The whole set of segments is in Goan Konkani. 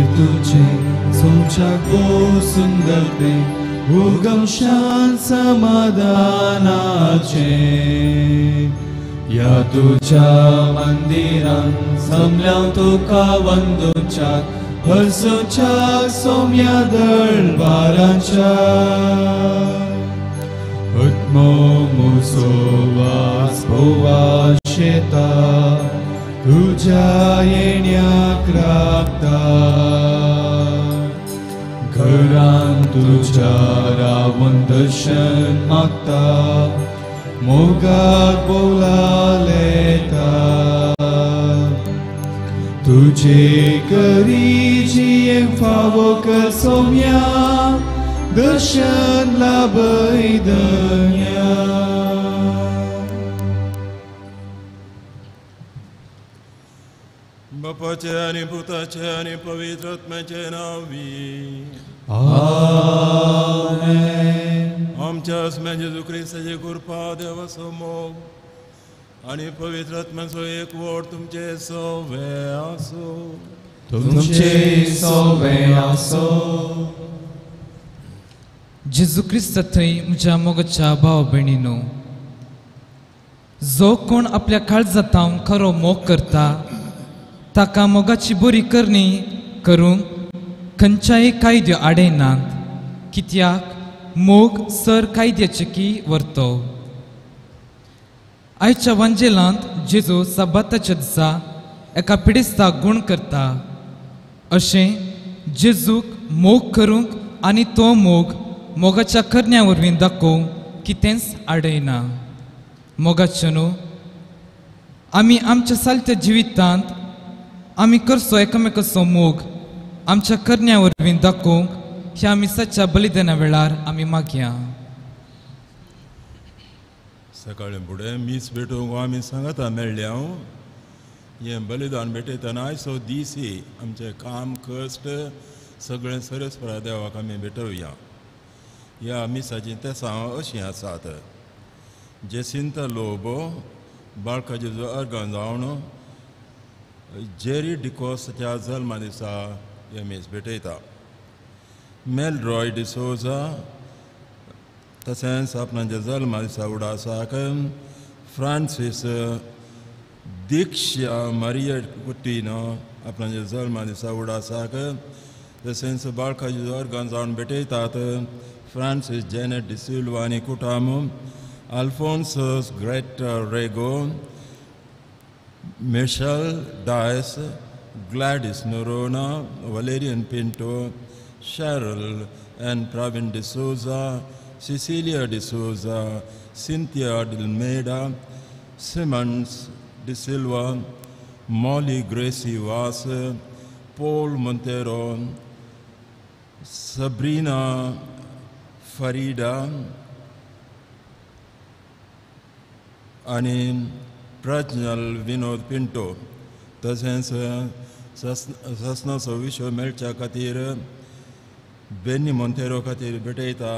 मंदीर तुझे सोमच्याक भोव सुंदर तें उगम शांत समाधानाचें. ह्या तुज्या मंदिरान जमल्या तुका वंदुच्याक हरसुच्याक सोम्या दळबाराच्या. आत्मो मुसो वास भोवाश येता तुज्या येण्याक राखता. घरान तुज्या रावून दर्शन मागता मोगाक बोलालेता. तुझे करी जियेंक फावो कर सोम्या दर्शन लाभय धन्या. बापाचे आनी पुताचे आनी पवित्र आत्म्याचे नांवी आमेन. आमच्या आसम्या जेजू क्रिस्ताची कृपा, देवाचो मोग आनी पवित्र आत्म्याचो एकवट तुमचे सवे आसूं. तुमचे सवे आसूं. जेजू क्रिस्त थंय म्हज्या मोगाच्या भाव भयणीनो, जो कोण आपल्या काळजांत खरो मोग करता ताका मोगाची बरी करणी करूंक खंयच्याय कायद्यो आडयनात, कित्याक मोग सर कायद्याचे की व्हरतो. आयच्या वांजेलांत जेजू सबाताच्या दिसा एका पिडेस्ताक गूण करता. अशें जेजूक मोग करूंक आनी तो मोग मोगाच्या करण्या वरवीं दाखोवंक कितेंच आडयना. मोगाचें न्हू आमी आमच्या सालत्या जिवितांत आमी करचो एकामेकाचो मोग आमच्या करण्या वरवीं दाखोवंक ह्या मिसाच्या बलिदाना वेळार आमी मागया. सकाळीं फुडें मीस भेटोवंक आमी सांगता मेळ्ळें हांव हें बलिदान भेटयतना आयचो दीस ही आमचें काम कश्ट सगळें सरस्परा देवाक आमी भेटोवया. ह्या मिसाचीं तेसां अशीं आसात. जेसिंता लोबो बाळकाचो अर्गां जावन जेरी डिकोसाच्या जल्मा दिसा हें मीस भेटयता. मेलरॉय डिसोजा तशेंच आपणाच्या जल्मा दिसा उडासाक फ्रांसीस दीक्षा मारिया कुटीनो आपणाच्या जल्मा दिसा उडासाक तशेंच बाळकाचो अर्गां जावन भेटयतात फ्रांसीस जेनेट डिसिल्वा आनी कुटाम, Alphonsus Great Rego, Michelle Dias, Gladys Noronha, Valerian Pinto, Cheryl and Pravin D'Souza, Cecilia D'Souza, Cynthia D'Almeida, Simmons D'Silva, Molly Gracie Vaz, Paul Monteiro, Sabrina Farida आनी प्रज्ञल विनोद पिंटो. तशेंच ससनाचो विशय मेळच्या खातीर बेनी मोंतेरो खातीर भेटयता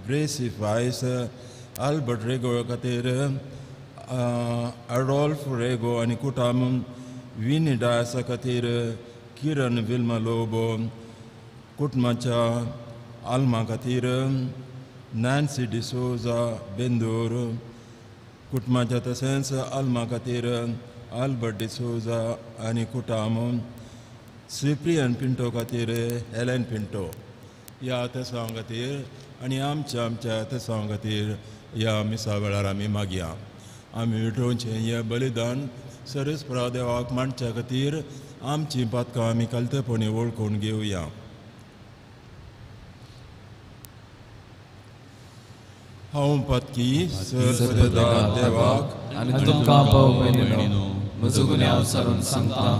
ग्रेसी फायस, आल्बर्ट रेगो खातीर अडोल्फ रेगो आनी कुटाम, विनी डायसा खातीर किरण विल्मा लोबो, कुटुंबाच्या आल्मा खातीर नॅन्सी डिसोजा बेंदूर, कुटुंबाच्या तशेंच आल्मा खातीर आल्बर्ट डिसोजा आनी कुटाम, सिप्रियन पिंटो खातीर हेलेन पिंटो. ह्या तेसांव खातीर आनी आमच्या आमच्या तेसांव खातीर ह्या मिसा वेळार आमी मागया. आमी विठोवचें हें बलिदान सरस्परा देवाक मांडच्या खातीर आमचीं पातकां आमी कालतेपणी वळखून घेवया. हांव पातकी सरपदा देवाक आनी तुमकां भाव भयणीनो म्हजो गुन्यांव सारून सांगता,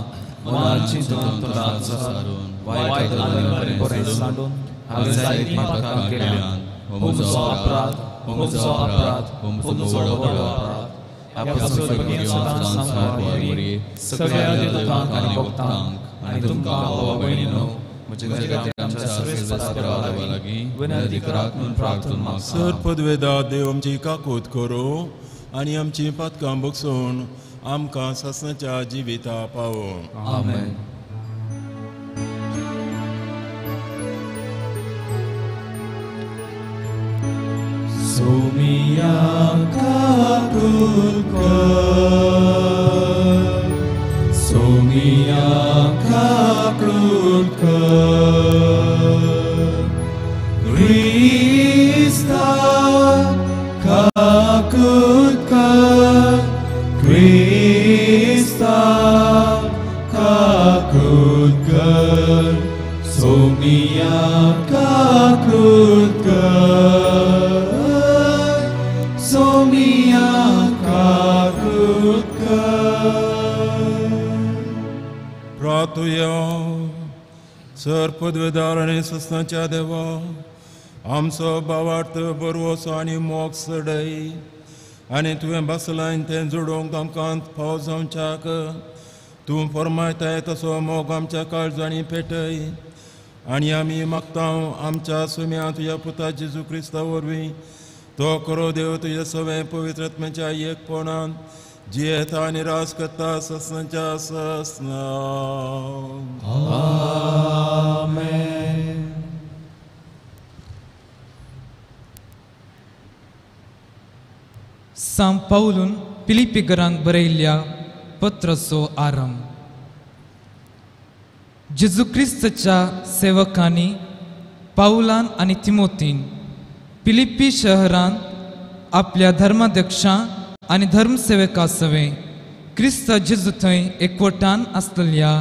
मनार चिंतून तोंडान सारून वायट आनी बरें सांडून हांवें जायतीं पातकां केल्यांत. हो म्हजो अपराध, हो म्हजो अपराध, हो म्हजो व्हडलो अपराध. ह्या पासून सदांच सांगपाक सगळ्या देवतांक आनी भक्तांक आनी तुमकां भावा भयणीनो सर पदवेदा देव आमची काकूत करूं आनी आमची पातकां बगसून आमकां सासणाच्या जिविता पावो. आमेन. सोमिया काकूत कर, सोमिया काकूत कर, क्रिस्ता काकूत कर, क्रिस्ता काकूत कर, सोमिया काकूत कर, सोमिया काकूत कर. प्रातुया सर पदवेदार आनी सस्नाच्या देवा, आमचो भावार्थ बरवसो आनी मोग चडय आनी तुवें बसलाय तें जोडूंक आमकां फाव जावच्याक तूं फरमायताय तसो मोग आमच्या काळजांनी पेटय आनी आमी मागता आमच्या सुम्या तुज्या पुता जेजू क्रिस्ता वरवीं तो करो देव तुज्या सगळें पवित्र आत्म्याच्या एकपणान जियेता आनी राज करता ससनाच्या ससना. आमेन. सांत पावलून फिलिप्पीकरांक बरयल्ल्या पत्राचो आरंभ. जेजू क्रिस्ताच्या सेवकांनी पावलान आनी तिमोतीन फिलिप्पी शहरांत आपल्या धर्माध्यक्षां आनी धर्मसेवकां सवें क्रिस्त जेजू थंय एकवटान आसलेल्या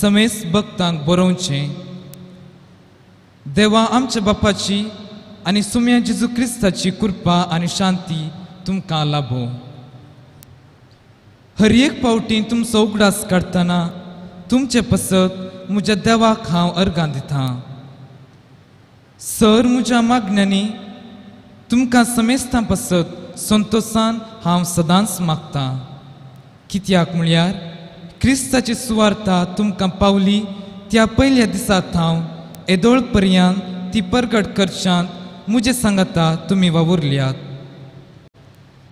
समेस्त भक्तांक बरोवचें. देवा आमच्या बापाची आनी सुम्या जेजू क्रिस्ताची कृपा आनी शांती तुमकां लाभो. हर एक फावटी तुमचो उगडास काडटना तुमचे पसत म्हज्या देवाक हांव अर्गां दितां. सर म्हज्या मागण्यांनी तुमकां समेस्तां पसत संतोसान हांव सदांच मागतां. कित्याक म्हळ्यार क्रिस्ताची सुवार्ता तुमकां पावली त्या पयल्या दिसा हांव येदोळ पर्यंत ती परगट करच्यांत म्हजे सांगाता तुमी वावुरल्यात.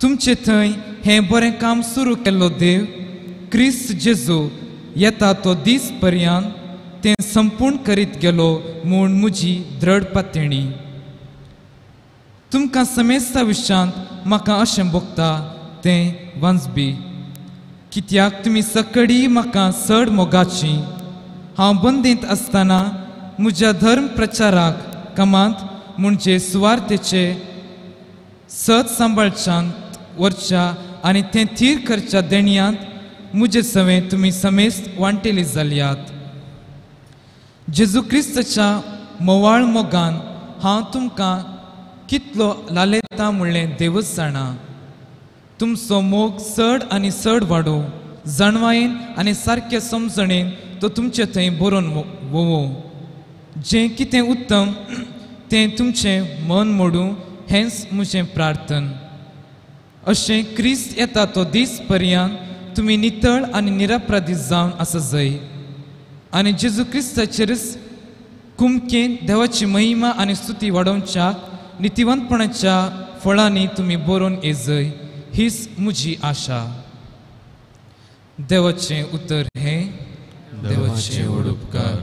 तुमचे थंय हें बरें काम सुरू केल्लो देव क्रिस्त जेजू येता तो दीस पर्यंत तें संपूर्ण करीत गेलो म्हूण म्हजी दृढ पातणी. तुमकां समेस्ता विशयांत म्हाका अशें भोगता तें वांजबी, कित्याक तुमी सकडी म्हाका चड मोगाची. हांव बंदींत आसतना म्हज्या धर्म प्रचाराक कामांत म्हणजे सुवार्थेचे सत सांबाळच्यांत वरच्या आनी तें थीर करच्या देणयांत म्हजे सवें तुमी समेस्त वांटेली जाल्यात. जेजू क्रिस्ताच्या मोवाळ मोगान हांव तुमकां कितलो लालेता म्हणलें देवच जाणा. तुमचो मोग चड आनी चड वाडो जाणवायेन आनी सारके समजणेन तो तुमचे थंय बरोवन वोवो. जें कितें उत्तम तें तुमचें मन मोडूं हेंच म्हजें प्रार्थन. अशें क्रिस्त येता तो दीस पर्यंत तुमी नितळ आनी निरपराधी जावन आसा जाय आनी जेजू क्रिस्ताचेरच कुमकेन देवाची महिमा आनी स्तुती वाडोवच्या नितिवंतपणाच्या फळांनी तुमी बरोवन येजय हीच म्हजी आशा. देवाचें उतर हें देवाचे व्हड उपकार.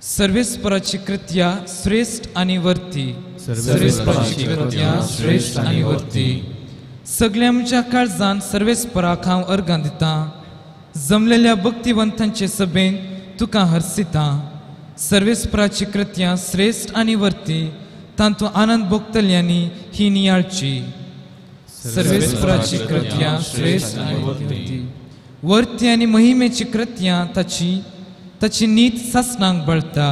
सर्वेस्पराची कृत्या श्रेश्ठ आनी वर्ती. सर्वेस्पराची कृत्या श्रेश्ठ आनी वर्ती. सगळ्या म्हज्या काळजान सर्वेस्पराक हांव अर्गां दितां. जमलेल्या भक्तिवंतांचे सभेन तुका हर्सितां. सर्वेस्पराची कृत्या श्रेश्ठ आनी वर्ती, तातूंत आनंद भोगतल्यांनी ही नियाळची. सर्वेस्पराची कृत्या श्रेश्ठ आनी वर्ती. वर्ती आनी महिमेची कृत्या ताची ताची नीत सासणांक बळटा.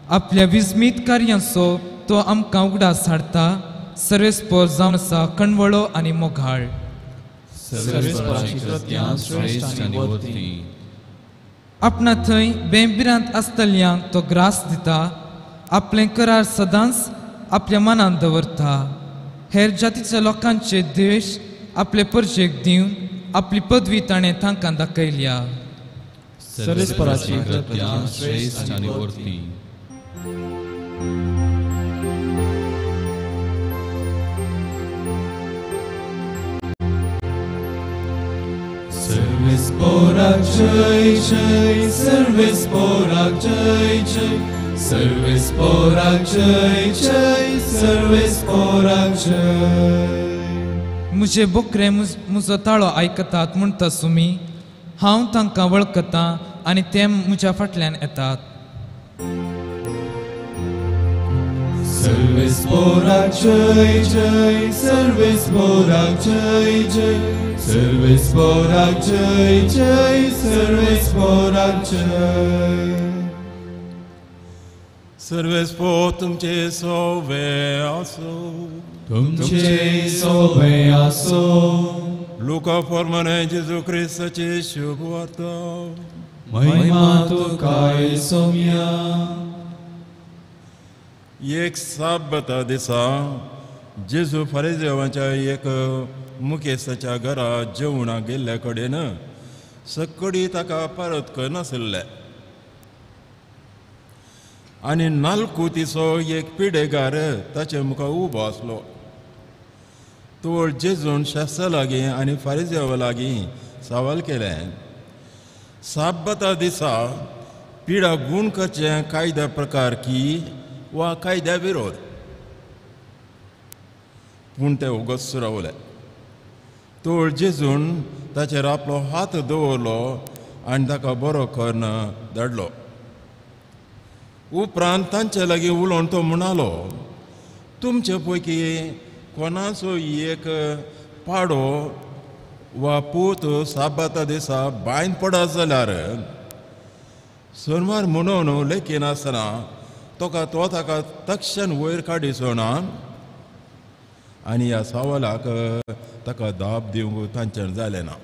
आपल्या विस्मीत कार्यांचो तो आमकां उगडास हाडटा. सर्वेस्पर जावन आसा कणवळो आनी मोगाळ. सर्वेस्पराची कृत्या श्रेश्ठ आनी वर्ती. आपणा थंय बेंबिरांत आसतल्यांक तो ग्रास दिता. आपलें करार सदांच आपल्या मनांत दवरता. हेर जातीच्या लोकांचे देश आपले परजेक दिवन आपली पदवी ताणें तांकां दाखयल्या. सर्वेस्पराची कृत्या श्रेश्ठ आनी वर्ती. सर्वेस्पराक जय जय, सर्वेस्पराक जय जय, सर्वेस पोराक जय जय, सर्वेस पोराक जय. मुझे बोकरे मुजो ताळो आयकतात म्हणटा सुमी, हांव तांकां वळखतां आनी ते म्हज्या फाटल्यान येतात. सर्वेस पोराक जय जय, सर्वेस पोराक जय जय, सर्वेस पोराक जय जय, सर्वेस पोराक जय. सर्वेस पोर तुमचे सोवे आसो, तुमचे सोवे आसो. लुका फॉर्मने जेजू क्रिस्ताची शुभ वार्ता. महिमा तुका सोम्या. एक साब्बता दिसा जेजू फारिजेवाच्या एक मुखेस्ताच्या घरा जेवणाक गेल्ल्या कडेन सक्कडी ताका परत करनासले आनी नालकुतीचो एक पिडेगार ताचे मुखार उबो आसलो. तो जेजून शास्त्रा लागीं आनी फारिजेवा लागीं सवाल केलें, साब्बता दिसा पिडा गूण करचें कायद्या प्रकार की वा कायद्या विरोध? पूण ते ओगस रावले. तोळ जेजून ताचेर आपलो हात दवरलो आनी ताका बरो करून धाडलो. उपरांत तांचे लागीं उलोवन तो म्हणालो, तुमचे पैकी कोणाचो एक पाडो वा पूत साबाता दिसा बांयन पडत जाल्यार सोनवार म्हणून लेखिनासतना तो ताका तक्षण वयर काडिचो ना? आनी ह्या सवालाक ताका दाब दिवंक तांच्यान जालें ना.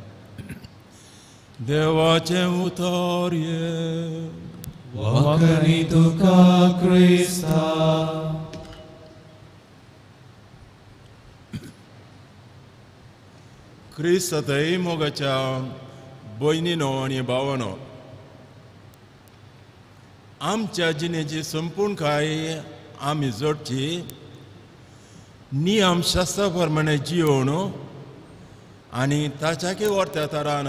देवाचें उतर हें. वाखणी तुका क्रिस्ता. क्रिस्त मोगाच्या भयणीनो आनी भावानो, आमच्या जिणेची संपूर्णकाय आमी जोडची नियम शास्त्रा प्रमाणे जियोवन आनी ताच्याकी वर्त्या तरान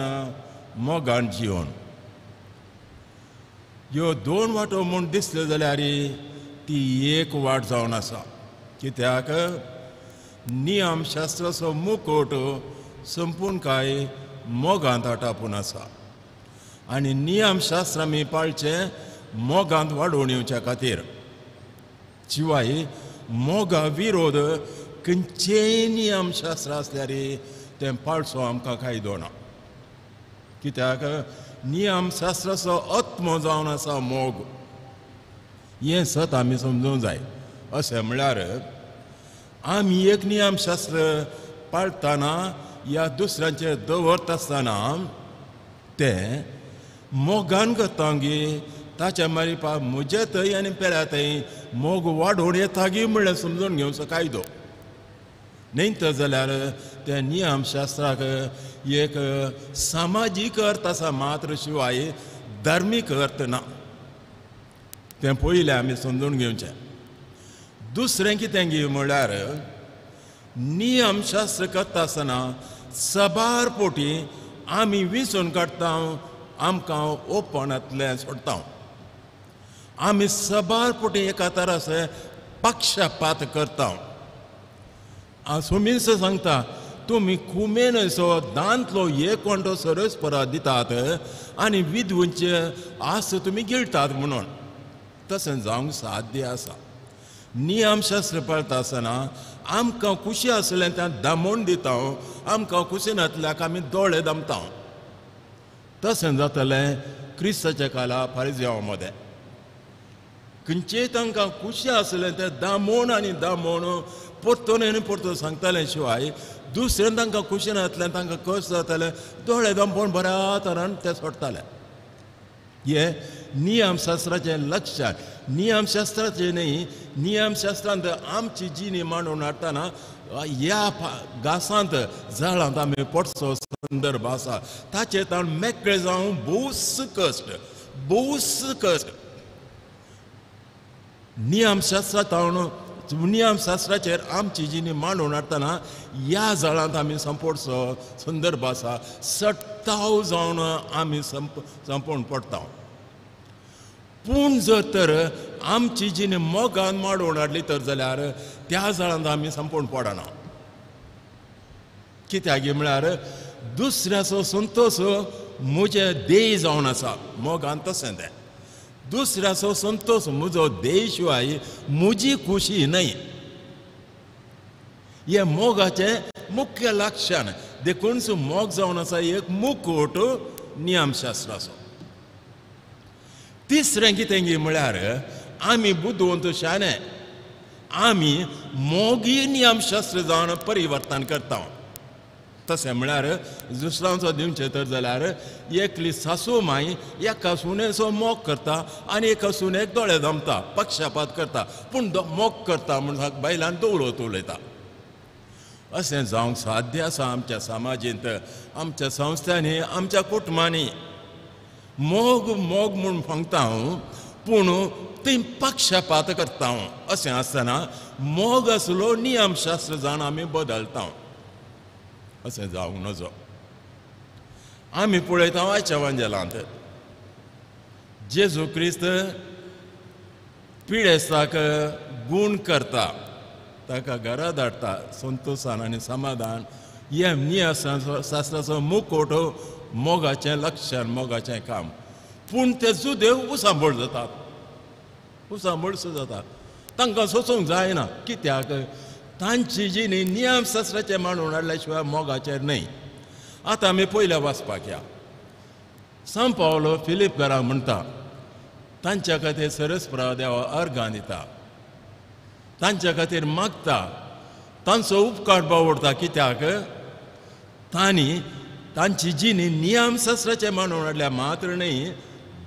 मोगान जियोवन. ह्यो दोन वाटो म्हूण दिसल्यो जाल्यार ती एक वाट जावन आसा. कित्याक नियम शास्त्राचो मुकोट संपूर्णकाय मोगांत आटापून आसा आनी नियम शास्त्र आमी पाळचें मोगांत वाडोवन येवच्या खातीर. शिवाय मोगा विरोध खंयचेय नियम शास्त्र आसल्यार तें पाळचो आमकां कायदो ना. कित्याक नियम शास्त्राचो आत्मो जावन आसा मोग. हें सत आमी समजूंक जाय. अशें म्हळ्यार आमी एक नियम शास्त्र पाळटना या दुसऱ्यांचेर दवरता आसतना तें मोगान करता गी ताच्या मारीपा म्हजे थंय आनी पेल्या थंय मोग वाडोवन येता गी म्हणल्यार समजून घेवचो कायदो. न्ही तर जाल्यार त्या नियमशास्त्राक एक सामाजीक अर्थ आसा मात्र, शिवाय धार्मीक अर्थ ना. तें पयलें आमी समजून घेवचें. दुसरें कितें गी म्हळ्यार नियमशास्त्र करता आसतना साबार पोटी आमी विंचून काडटा, आमकां ओपनांतलें सोडटा. आमी साबार पोटी एका तरासे पक्षपात करता. सुमीस सांगता, तुमी कुमेनसो दांतलो एक कोणतो सरस परत दितात आनी विधवूंचे आस तुमी गिळटात म्हणून. तशें जावंक साध्य आसा. नियमशास्त्र पाळटा आसतना आमकां खुशी आसलें तें दामोवन दिता, आमकां खुशी नासल्याक आमी दोळे दामता. तशें जातलें क्रिस्ताच्या काला फारिजेवा मदें. खंयचेय तांकां खुशी आसलें तें दामोवन आनी दामोवन परतून आनी परतून सांगतालें. शिवाय दुसऱ्यान तांकां खुशी नासलें, तांकां कश्ट जातालें, दोळे दामपोवन बऱ्या तरान ते सोडटाले. हे नियमशास्त्राचें लक्षण. नियमशास्त्राचें न्ही, नियमशास्त्रांत आमची जिणी मांडून हाडटना ह्या घासांत जाळांत आमी पडचो संदर्भ आसा. ताचेर ताण मेकळे जावं भोवच कश्ट, भोवच कश्ट. नियमशास्त्रा तावन नियमशास्त्राचेर आमची जिणी मांडून हाडटना ह्या जाळांत आमी संपोडचो संदर्भ आसा. सट्टाव जावन आमी संपोवन पडटा. पूण जर तर आमची जिणे मोगान माडोवन हाडली तर जाल्यार त्या जाळांत आमी संपूर्ण पडना. कित्याक म्हळ्यार दुसऱ्याचो संतोश म्हजें ध्येय जावन आसा. मोगान तशें तें दुसऱ्याचो संतोश म्हजो ध्येय शिवाय म्हजी खुशी न्हय. हें मोगाचें मुख्य लक्षण. देखून मोग जावन आसा एक मुकुट नियमशास्त्राचो. तिसरें कितें म्हळ्यार आमी बुदवंत शाणे आमी मोगी नियमशास्त्र जावन परिवर्तन करता. तशें म्हळ्यार दुसऱ्यांचो दिवचें तर जाल्यार एकली सासू माय एका सुनेचो मोग करता आनी एका सुनेक दोळे दमता, पक्षपात करता, पूण मोग करता म्हूण बायलान दवरत उलयता. अशें जावंक साध्य आसा आमच्या समाजींत, आमच्या संस्थांनी, आमच्या कुटुंबांनी. मोग मोग म्हूण सांगता हांव, पूण थंय पक्षपात करता हांव. अशें आसतना मोग आसलो नियमशास्त्र जावन आमी बदलता. अशें जावंक नजो. आमी पळयता आयच्या वांजेलांत जेजू क्रिस्त पिडेस्ताक गूण करता, ताका घरा धाडटा संतोशान आनी समाधान. हें नियमशास्त्राचो मुकोट मोगाचें लक्षण, मोगाचें काम. पूण ते जुदेव उसांबळ जातात, उसांबळसो जाता, तांकां सोसूंक जायना. कित्याक तांची जिणी नियमशास्त्राचें मांडून हाडल्या शिवाय मोगाचेर न्हय. आतां आमी पयल्या वाचपाक या. सांव पावलो फिलीप घरा म्हणटा तांच्या खातीर सरस्परा देवा अर्गां दिता, तांच्या खातीर मागता, तांचो उपकार बावडटा. कित्याक तांणी तांची जिणी नियमशास्त्राचें मांडून हाडल्या मात्र न्हय,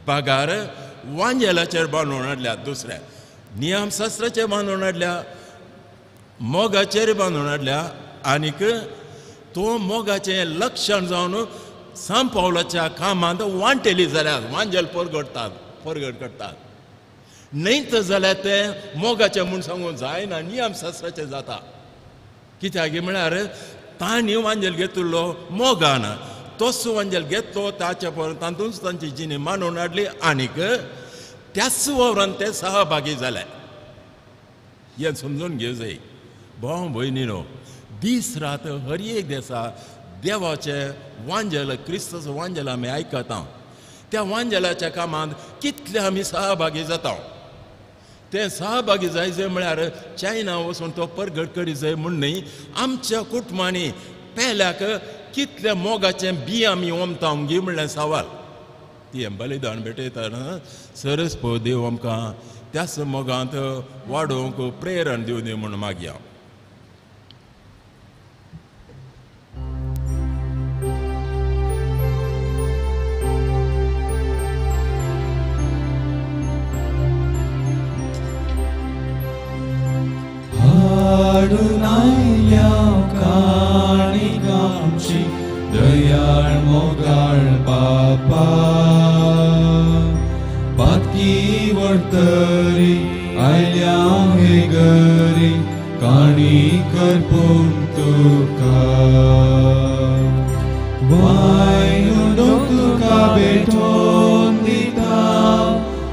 बागार वांजेलाचेर बांदून हाडल्या. दुसऱ्या नियमशास्त्राचें बांदून हाडल्या, मोगाचेर बांदून हाडल्या आनीक तो मोगाचें लक्षण जावन सांव पावलाच्या कामांत वांटेली जाल्यार वांजेल परगटतात, परगट करतात. न्हय तर जाल्यार तें मोगाचें म्हूण सांगूंक जायना, नियमशास्त्राचें जाता. कित्याक म्हळ्यार तांणी वांजेल घेतिल्लो मोगान, तोच वांजेल घेतलो ताच्या परत तातूंत तांची जिणी मानून हाडली आनीक त्याच वावरान ते सहभागी जाले. हें समजून घेवं जाय भाव भयणीनो. दीस रात हर एक दिसा देवाचें वांजेल, क्रिस्ताचो वांजेल आमी आयकता. त्या वांजेलाच्या कामांत कितले आमी सहभागी जाता. तें सहभागी जाय जाय म्हळ्यार चायना वचून तो परगट करी जाय म्हूण न्हय, आमच्या कुटुंबांनी पेल्याक कितल्या मोगाचें बी आमी ओमता गी म्हणल्यार सवाल. ती बलिदान भेटयतना सरस पो देव आमकां त्याच मोगांत वाडोवंक प्रेरण दिवं दी म्हूण मागया. हाडून आयल्या काणिकांची दयाळ मोगाळ बापा, पातकी वडतरी आयल्या हे घरी काणी करपून तुका, वायन उडोवंक तुका भेटोवन दिता,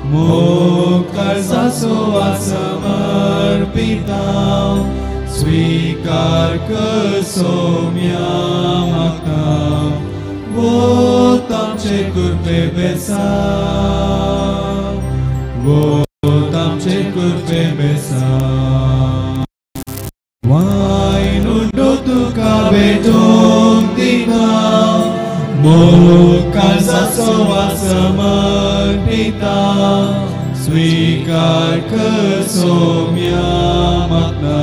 मोग काळजाचो समर्पिता, स्वीकार कर सोम्या म्हाका, वोत आमचे कृपे बेसा, वोत आमचे कृपे बेसा. वायन उडो तुका भेटोवन दिता, मोग काळजाचो समर्पिता, स्वीकार कर सोम्या म्हाका,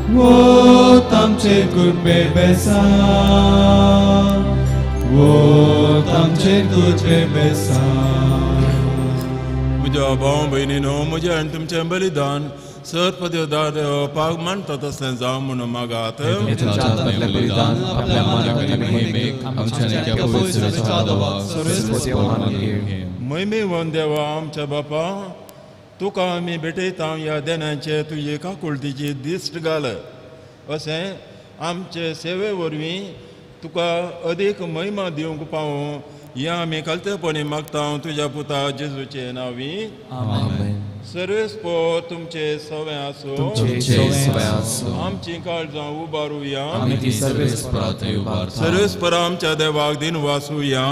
वोत आमचे कृपे बेसा, वोत आमचे कृपे बेसा. म्हज्या भाव भयणीनो, म्हजें आनी तुमचें बलिदान सरपदेवदार देवपाक मानता तसलें जावं म्हूण मागात. महिमेवन देवा आमच्या बापा, तुका आमी भेटयता ह्या देण्याचे तुजे काकुळटीची दिश्ट घाल, अशें आमचे सेवे वरवीं तुका अदीक महिमा दिवंक पावूं. या आमी खालतेपणी मागता तुज्या पुता जेजूचे नांवी. आमेन. सर्वेस्पोर तुमचे सवे आसूं. आमची काळजां उबारुया. सर्वेस्परा आमच्या देवाक दिन वासूया.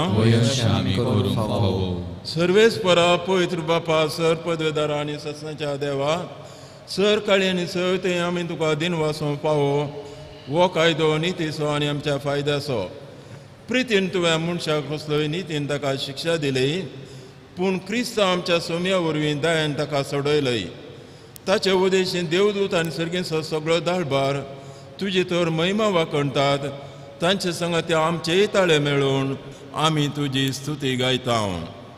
सर्वेस्परा पवित्र बापा सर पदवेदार आनी ससनाच्या देवा सर काळी आनी सर ते आमी तुका दिन वासूंक फावो हो कायदो नितीचो आनी आमच्या फायद्याचो. प्रितीन तुवें मनशाक कसलोय नितीन ताका शिक्षा दिली पूण क्रिस्त आमच्या सोम्या वरवीं दयान ताका सोडयलय. ताचे उदेशीन देवदूत आनी सर्गेचो सगळो दाळबार तुजी तर महिमा वाखणटात. तांचे संगात आमचेय ताळे मेळून आमी तुजी स्तुती गायता.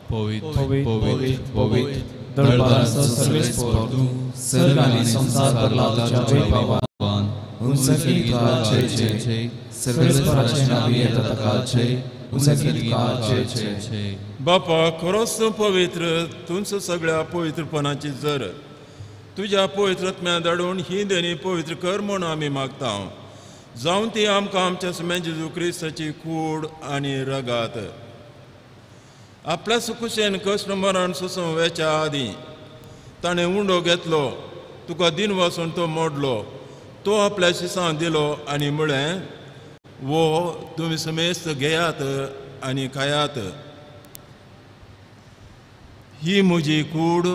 पवित्र पवित्र पवित्र दरबाराचो सर्वेस्पोर तूं सर्ग आनी संवसार भरला तुज्या वैभवान. उंचकी जय जय सर्वेस्पराचे नांवी येता ताका जय. उंचकी जय जय. बापा खरोच तूं पवित्र तुमचो सगळ्या पवित्रपणाची जर तुज्या पवित्रत्म्या धाडून ही देणी पवित्र कर म्हूण आमी मागता. जावन ती आमकां आमच्या सुम्या जेजू क्रिस्ताची कूड आनी रगात आपल्या सुकुशेन कश्ट मरण सोसून वेच्या आदीं ताणें उंडो घेतलो तुका दिन वासून तो मोडलो तो आपल्या शिसां दिलो आनी म्हळें वो तुमी समेस्त घेयात आनी खायात. ही म्हजी कूड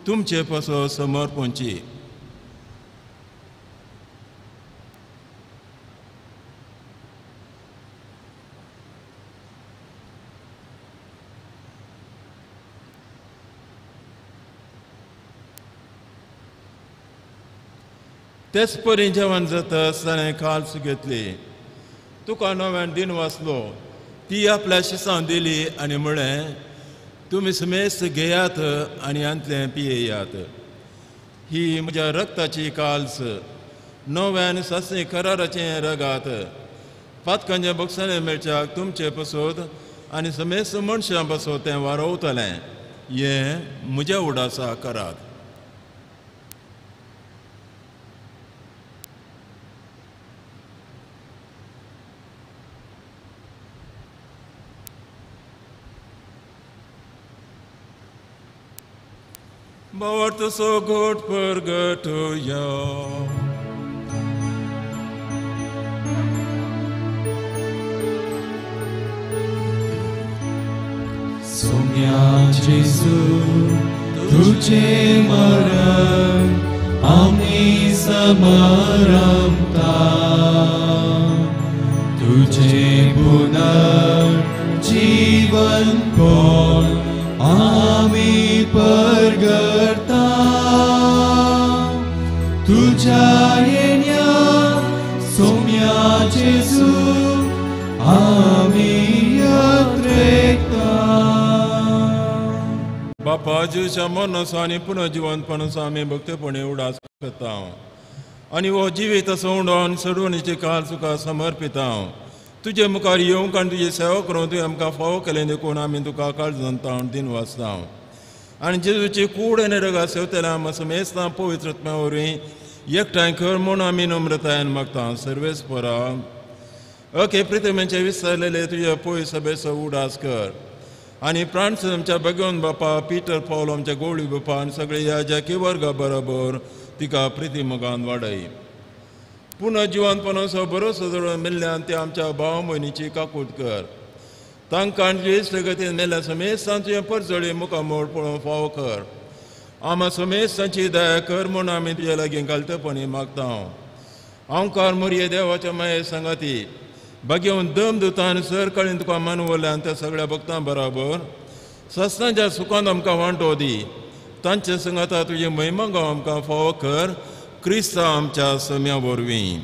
तुमचे पासो समर्पणची. तेच परी जेवण जाता ताणें काल्स घेतली तुका नव्यान दिन वाचलो ती आपल्या शिसां दिली आनी म्हळें तुमी समेस्त घेयात आनी हांतलें पियेयात. ही म्हज्या रक्ताची काल्स नव्यान सासणी कराराचें रगात पातकांच्या बक्षांनी मेळच्याक तुमचे पसोत आनी समेस्त मनशां पसोत तें वारोवतलें. हें म्हज्या उडासा करात. भावार्थ सो घोट परगटुया. सोम्या जेजू तुझे मरण आमी समारंभता तुझे पुनर्जीवन कोण आमी परगटता. तुझ्या येण्या सोम्या जेजू आमी यात्रेकता. बापा जेजूच्या मरणाचो आनी पुनर्जिवंतपणाचो आमी भक्तपणे उडास करता आनी हो जिवीत असो उंडो आनी सोडवणीचे काळ तुका समर्पिता. तुजे मुखार येवंक आनी तुजी सेवा करूंक तुवें आमकां फावो केलें देखून आमी तुका काळजान दिन वाचता. आनी जेजूची कूड आनी रगात सेवतल्या आमकां समेस्तां पवित्र आत्म्या वरवीं एकठांय कर म्हूण आमी नम्रतायेन मागता. सर्वेस्परा ओके प्रितमेचे विसरलेले तुज्या पय सभेचो उडास कर आनी प्राण आमच्या भगवंत बापा पिटर पावलो आमच्या गोवळी बापा आनी सगळे ह्या जाकी वर्गा बरोबर तिका प्रिती मोगान वाडय. पुनः जिवंतपणाचो बरोसो जोडून मेल्ल्यान ते आमच्या भाव भयणीची काकूट कर. तांकां ज्येश्ठ गतीन मेल्ल्या समेस्तां तुजें परजळी मुखामोड पळोवंक फावो कर. आमा समेस्तांची दया कर म्हूण आमी तुज्या लागीं घालतपणी मागता. आमकार मोरये देवाच्या माये सांगाती भाग्यवन दम दुतान सर काळीन तुका मानवल्यान त्या सगळ्या भक्तां बराबर सस्नाच्या सुखान आमकां वांटो दी. तांचे संगाता तुजी महिमा गांव आमकां फावो कर क्रिस्ता आमच्या सम्या वरवीं.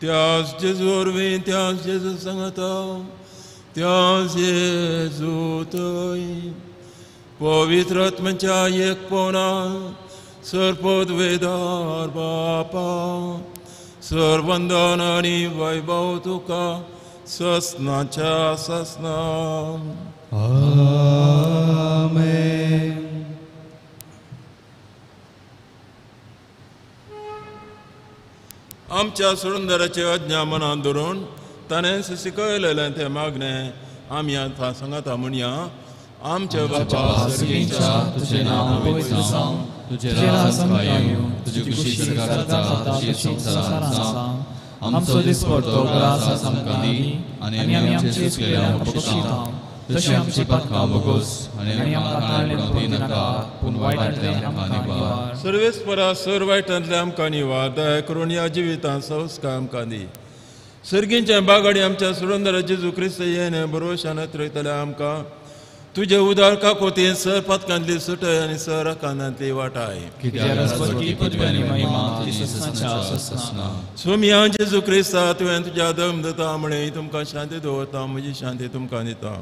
त्याच जेजू वरवीं त्याच जेजू सांगता त्याच जेजू थंय पवित्र आत्म्याच्या एकपणान सर्वपदवेदार बापा सर्वंदन आनी वैभव तुका ससनाच्या ससना. आमेन. आमच्या सुरंदराचे आज्ञा मनान धरून ताणें शिकयलेलें तें मागणें आमी आतां सांगाता म्हणया. आमच्या बापा सर्गीच्या, तुजें नांव पवित्र जावं, तुजें राज आमकां येवं, तुजी खुशी स्वर्गांत जाता तशी संवसारांत जावं. आमचो दिसपडतो ग्रास आज आमकां दी आनी आमी आमचे चुकलेल्यांक बक्षिता तशें आमची पातकां भोगोस आनी आमकां ताळणें पडूं नाका, पूण वायटांतल्यान आमकां निवार. सर्वेस्परा सर वायटांतल्या आमकां निवार, दया करून ह्या जिवितांत संस्कार आमकां दी. सर्गींच्या बागाडी आमच्या सुरंदर जेजू क्रिस्त येणे बरोशान अत्रयतले आमकां तुजे उदार काकोतीन सर पातकांतली सुटय आनी सर कानांतली वाटाय. सोमया जेजू क्रिस्ता, तुवें तुज्या दम दिता म्हणे तुमकां शांती दवरता, म्हजी शांती तुमकां दिता.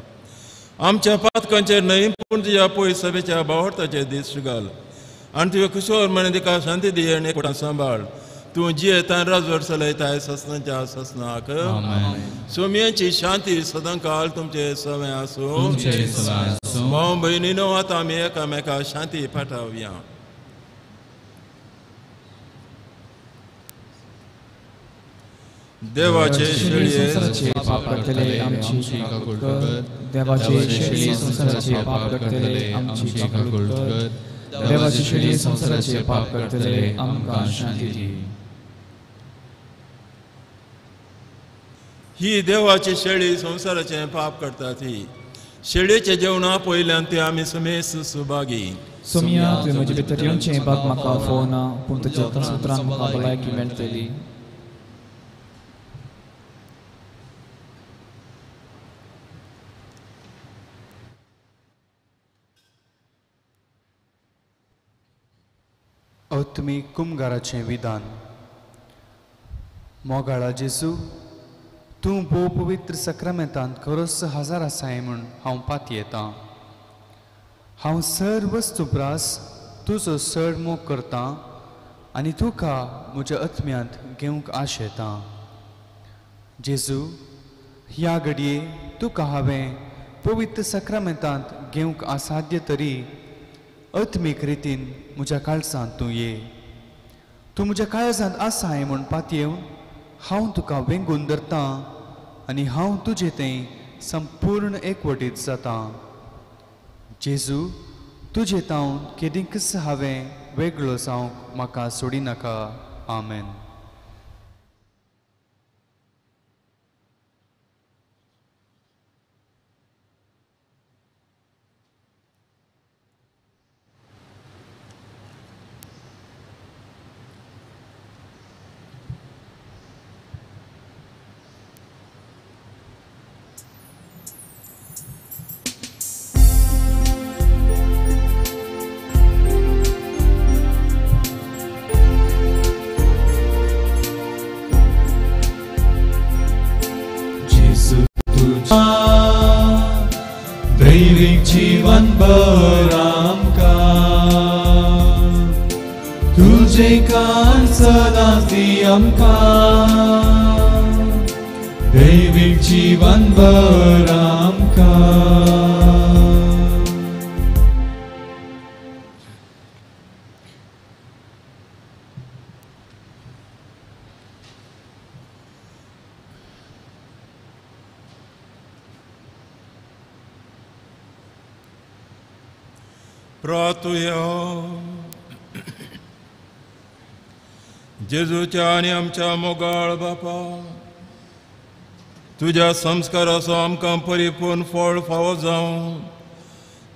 आमच्या पातकांचेर न्हय पूण तुज्या पयस सभेच्या बावडताचेर दीस घाल आनी तुवें कुशोर म्हणे तिका शांती दी आनी एकवटान सांबाळ. तूं जियेतान राजवट चलयताय ससनाच्या ससनाक. सोमयांची शांती सदांकाल तुमचे सवे आसूं. भाव भयणीनो, आतां आमी एकामेका शांती पाठावया. देवाचे शेळये पाप करतले आमची काकूळ कर, देवाचे शेळये संवसाराचे पाप करतले आमची काकूळ कर, देवाचे शेळये संवसाराचे पाप करतले आमकां शांती दी. ही देवाची शेळी संवसाराचें पाप करता ती शेळयेचें जेवणा पयल्यान ते आमी समेस्त सुभागी. सोमया, तुवें म्हजे भितर येवचें बाग म्हाका फोवना, पूण तुज्या उतरान म्हाका भलायकी मेळटली. आत्मीक कुमगाराचें विधान. मोगाळा जेजू, तूं भोव पवित्र सक्रामेंतांत खरोच हजार आसाय म्हूण हांव पातयेतां. हांव सर वस्तू प्रास तुजो चड मोग करतां आनी तुका म्हज्या आत्म्यांत घेवंक आशेतां. जेजू, ह्या घडये तुका हांवें पवित्र सक्रामेंतांत घेवंक असाध्य तरी आत्मीक रितीन म्हज्या काळजांत तूं ये. तूं म्हज्या काळजांत आसाय म्हूण पातयेवन हांव तुका वेंगून धरतां आनी हांव तुजे थंय संपूर्ण एकवटीत जातां. जेजू, तुजे तावन केदींकच हांवें वेगळो जावंक म्हाका सोडिनाका. आमेन. दैवीक जीवन भर आमकां तुजें कान सदांच दी आमकां, दैवीक जीवन भर आमकां. प्रार्थुया. जेजूच्या आनी आमच्या मोगाळ बापा, तुज्या संस्काराचो आमकां परिपूर्ण फळ फावो जावं.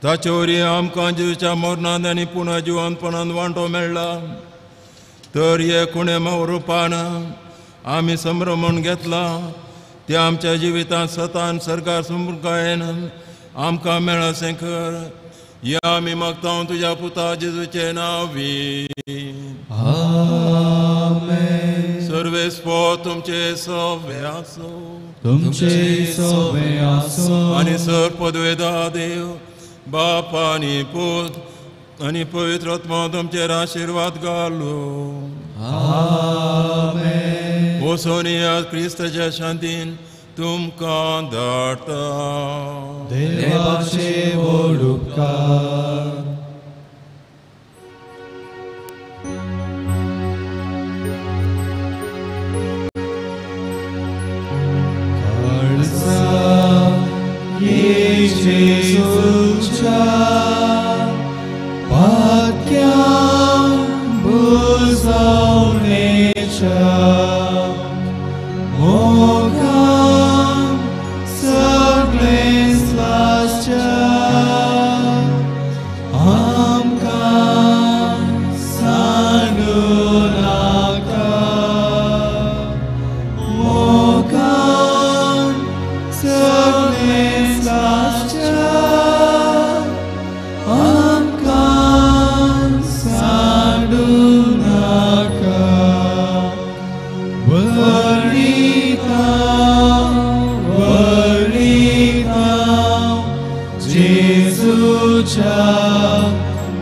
ताचे वरवीं आमकां जेजूच्या मरणान आनी पुनः जिवनपणान वांटो मेळ्ळा. तर हे खुणे रुपान आमी संभ्रमण घेतला ते आमच्या जिवितांत सतान सरकार समृकायेन आमकां मेळसें कर. या आमी मागता तुज्या पुता जेजूचे नांवी. आमेन. सर्वेस्पो तुमचे सवे आसो, तुमचे सवे आसो. आनी सर पदवेदा देव बाप आनी पूत आनी पवित्र आत्मा तुमचेर आशिर्वाद घालू. आमेन. वचोन क्रिस्ताच्या शांतीन तुमकां धाडटा. देवाचे व्हड उपकार.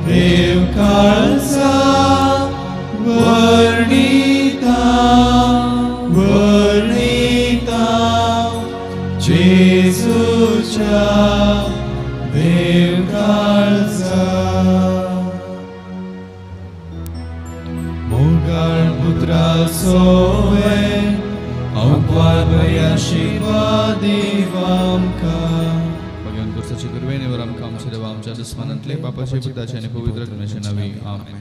देव काळजा वर्णिता वर्णिता जेजूच्या देव काळजा. मोगाळ पुत्रा सोवे अवपार भया देवामकां. भगवान पुरसाची कृपेने वर आमकां आमच्या देवा आमच्या दुस्मानांतले पापाचे पुताचे आनी पवित्र आत्म्याचे नांवी आमेन.